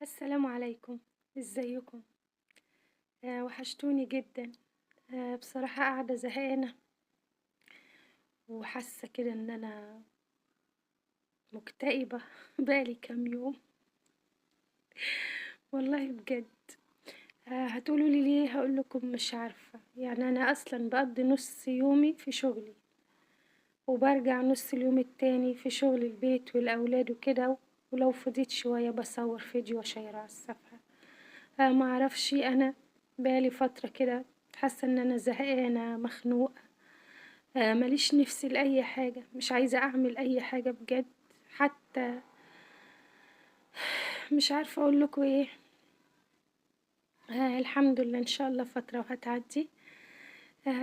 السلام عليكم، ازيكم؟ وحشتوني جدا. بصراحة قاعدة زهقانة وحاسة كده ان انا مكتئبة بقالي كام يوم والله بجد. هتقولوا لي ليه؟ هقول لكم مش عارفة. انا اصلا بقضي نص يومي في شغلي وبرجع نص اليوم التاني في شغل البيت والاولاد وكده، ولو فضيت شوية بصور فيديو واشيره على الصفحة. ما اعرفش، انا بقالي فترة كده حاسة ان انا زهقانة مخنوقة، ماليش نفسي لأي حاجة، مش عايزة اعمل اي حاجة بجد، حتى مش عارفة اقول لكم ايه. الحمد لله ان شاء الله فترة وهتعدي.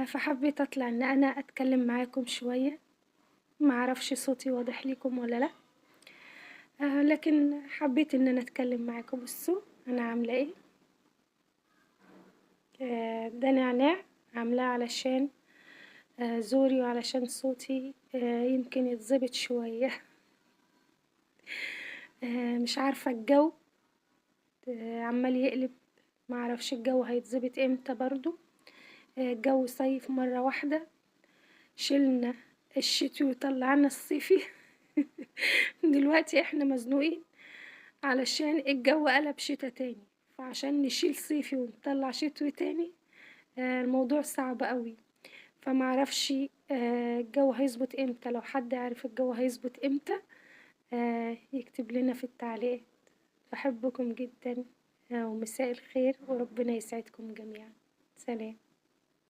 فحبيت اطلع ان انا اتكلم معاكم شوية. ما اعرفش صوتي واضح لكم ولا لا، لكن حبيت ان انا اتكلم معاكم. بصوا انا عاملة ايه. ده نعناع عاملاه علشان زوري وعلشان صوتي يمكن يتظبط شوية. مش عارفة الجو عمال يقلب، ما اعرفش الجو هيتظبط امتى برضو. الجو صيف مرة واحدة، شلنا الشتوي وطلعنا الصيفي. دلوقتي احنا مزنوقين علشان الجو قلب شتا تاني، فعشان نشيل صيفي ونطلع شتوي تاني الموضوع صعب قوي. فما اعرفش الجو هيظبط امتى. لو حد عارف الجو هيظبط امتى يكتب لنا في التعليقات. بحبكم جدا، ومساء الخير، وربنا يسعدكم جميعا. سلام.